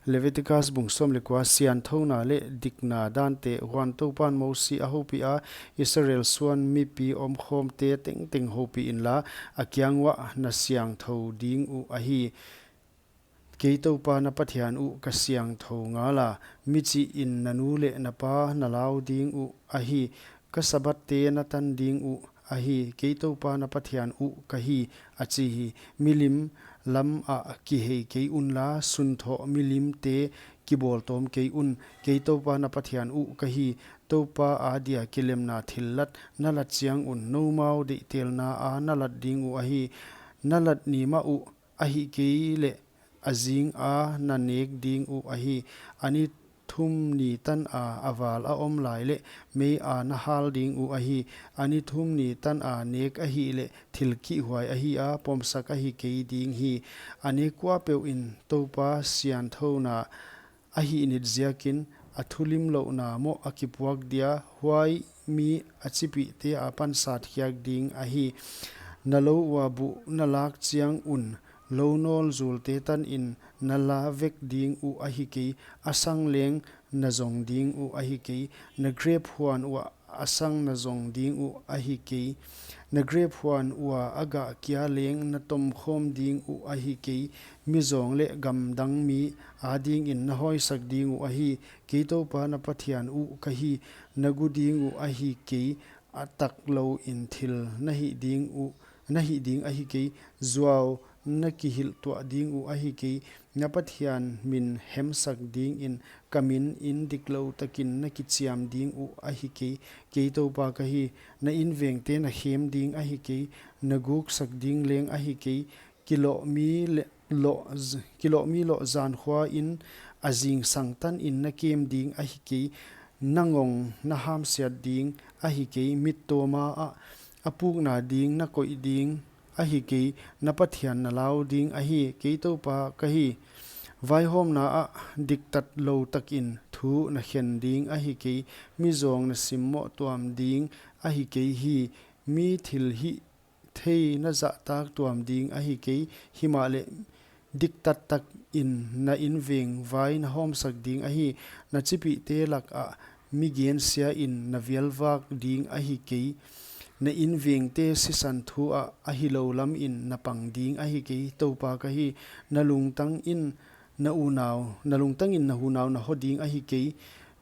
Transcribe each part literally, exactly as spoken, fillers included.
Leviticus bung sawm leh kua. Siangthouna leh dikna dante. Huan Toupan Mosi a houpiha, Israel suan mipi omkhawmte tengteng houpih inla, a kiang uah, na siangthou ding uh ahi. Kei Toupa na Pathian uh ka siangthou ngala. Michihin na nu leh na pa na lau ding uh ahi. Ka Sabbathte na tan ding uh ahi. Kei Toupa na Pathian uh ka hi, a chi hi. Milim lamah kihei kei unla, sunthoh milimte kibawltawm kei un. Kei Toupa na Pathian uh ka hi. Toupa adia kilemna thillat na lat chiang un, noumau deihtelna a na lat ding uh ahi. Na lat ni mah uh ahih kei leh, a zinga na nek ding uh ahi. A ni thum ni tana a val a om lai leh meia na hal ding uh ahi. A ni thum ni tana nek ahih leh thil kihhuai ahi a, pomsak ahi kei ding hi. A nek kuapeuhin Toupa siangthouna a hihnit ziakin a thulimlouhna moh a kipuak dia, huai mi a chipihte akipan sat khiak ding ahi. Na lou ua buh na lak chiang un, lou nawl zulte tanin na la vek ding uh ahi kei, a sang leng na zong ding uh ahi kei, na grep huan ua a sang na zong ding uh ahi kei, na grep huan ua a gah kia leng na tomkhawm ding uh ahi kei, mizawng leh gamdang mi adingin na hawisak ding uh ahi. Kei Toupa na Pathian uh ka hi. Na gu ding uh ahi kei, a taklouin thil na hih ding uh, na hih ding ahi kei, zuau na kihilh tuah ding uh ahi kei, na Pathian min hemsak dingin ka minin diklou takin na kichiam ding uh ahi kei. Kei Toupa ka hi. Na invengte na khem ding ahi kei, na guksak ding leng ahi kei. Kiloh mi leh loh z-, kiloh mi loh zankhuain a zingsang tanin na kem ding ahi kei. Na ngong na hamsiat ding ahi kei. Mittawma ah a pukna ding na koih ding ahi kei. Na Pathian na lau ding ahi. Kei Toupa ka hi. Vaihawmna ah diktatlou takin thu na khen ding ahi kei. Mizawng na simmoh tuam ding ahi kei hi. Mi thilhihthei na zahtak tuam ding ahi kei. Himahleh diktat takin na inveng vai na hawmsak ding ahi. Na chipihte lakah mi gensiain na vialvak ding ahi kei. Na invengte sisan thu ah a hilou lamin na pang ding ahi kei. Toupa ka hi. Na lungtangin na unau, na lungtangin na unau na ho ding ahi kei.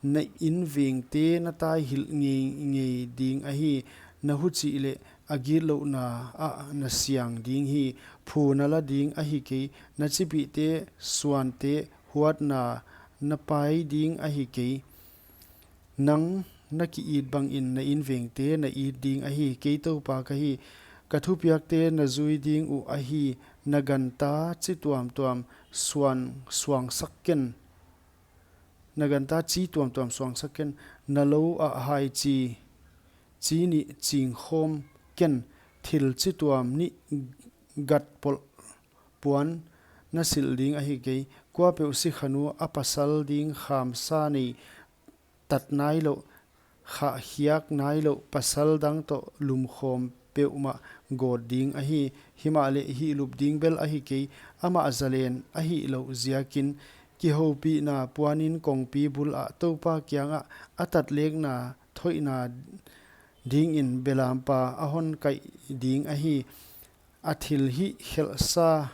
Na invengte na taihilh ngeingei ding ahi. Na huchih leh a gitlouhna ah na siang ding hi. Phu na la ding ahi kei. Na chipihte suante huatna na pai ding ahi kei. Nang na ki-it bangin na invengte na it ding ahi. Kei Toupa ka hi. Ka thupiakte na zui ding uh ahi. Na ganta chi tuamtuam suan, suangsak ken. Na ganta chi tuamtuam suangsak ken. Na lou ah haichi, chi nih chingkhawm ken. Thil chi tuam nih gatpolh puan na silh ding ahi kei. Kuapeuh sikhanu a pasal ding khamsa nei tat nailouh, khahkhiak nailouh pasal dang toh lumkhawm peuhmah gawt ding ahi. Himahleh hihlup ding bel ahi kei, amah zalen a hihlouh ziakin. Kihoupihna puanin kongpi bulah Toupa kiangah a tatlekna thoihna dingin belampa a hon kaih ding ahi. A thilhih khelhsa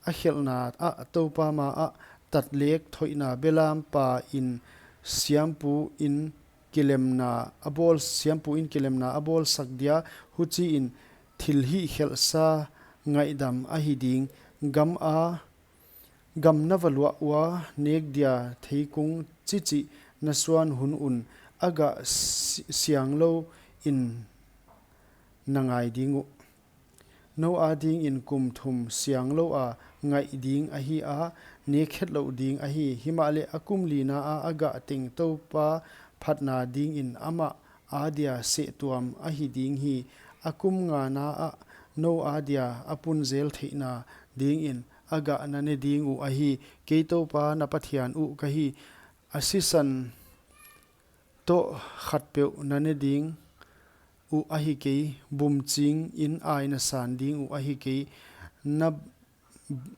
a khelhna ah Toupa maah tatlek thoihna belampa in siampu in kilemna a bawl, siampu in kilemna a bawlsak dia, huchiin thilhih khelhsa ngaihdam ahi ding. Gam a, gam na va luah ua nek dia theikung chichih na suan hun un a gah si-, sianglouin na ngai ding uh. Nou adingin kum thum sianglouha ngaih ding ahi a, nek khetlouh ding ahi. Himahleh a kum lina a a gah teng Toupa phatna dingin amah adia sehtuam ahi ding hi. A kum ngana ah nou adia a pun zel theihna dingin a gah na ne ding uh ahi. Kei Toupa na Pathian uh ka hi. A sisan toh khatpeuh na ne ding uh ahi kei, bumchingin ai na san ding uh ahi kei. Na,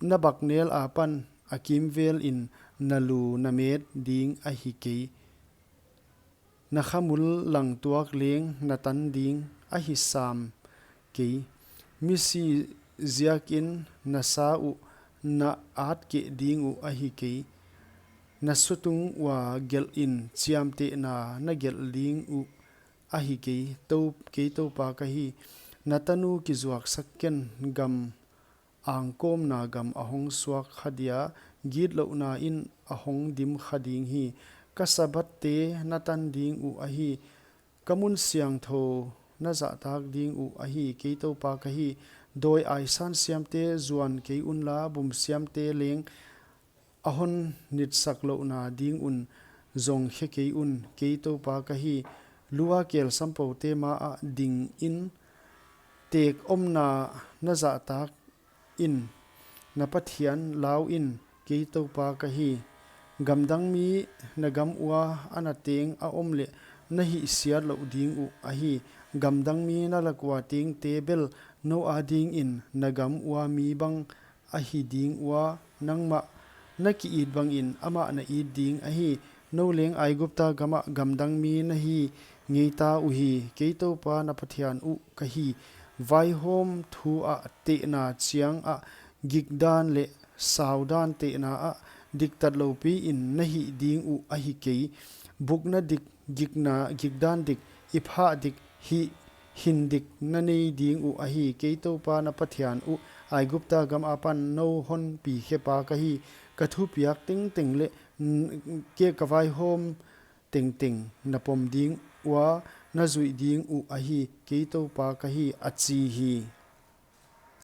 na baknel apan a kimvelin na lu na met ding ahi kei. Na khamul langtuak leng na tan ding ahi sam kei. Misi ziakin na sa uh na at keh ding uh ahi kei. Na sutung ua gelhin chiamtehna na gelh ding uh ahi kei. Tou, kei Toupa ka hi. Na tanu kizuaksak ken, gam angkawmna gam a hong suak kha dia, gitlouhna in a hong dim kha ding hi. Ka Sabbath-te na tan ding uh ahi. Ka mun siangthou na zahtak ding uh ahi. Kei Toupa ka hi. Dawi aisan siamte zuan kei unla, bum siamte leng a hon nitsak louhna ding un zong khe kei un. Kei Toupa ka hi. Lua kel sampoute ma ah dingin, tek omna na zahtak in, na Pathian lau in. Kei Toupa ka hi. Gamdang mi na gam ua a na teng a om leh na hihsiat louh ding uh ahi. Gamdang mi na lak ua tengte bel nou adingin na gam ua mi bang ahi ding ua, nangmah na ki-it bangin amah na it ding ahi. Nou leng Aigupta gamah gamdang mi na hi ngeita uhi. Kei Toupa na Pathian uh ka hi. Vaihawm thu ah tehna chiang ah gikdan leh saudan tehna ah diktat loupi in na hih ding uh ahi kei. Bukna dik, gikna, gikdan dik, i phah dik, hih hin dik na nei ding uh ahi. Kei Toupa na Pathian uh Aigupta gam apan nou hon pi khepa ka hi. Ka thupiak tengteng leh, n-, ke ka vaihawm tengteng na pom ding ua na zuih ding uh ahi. Kei Toupa ka hi, a chi hi.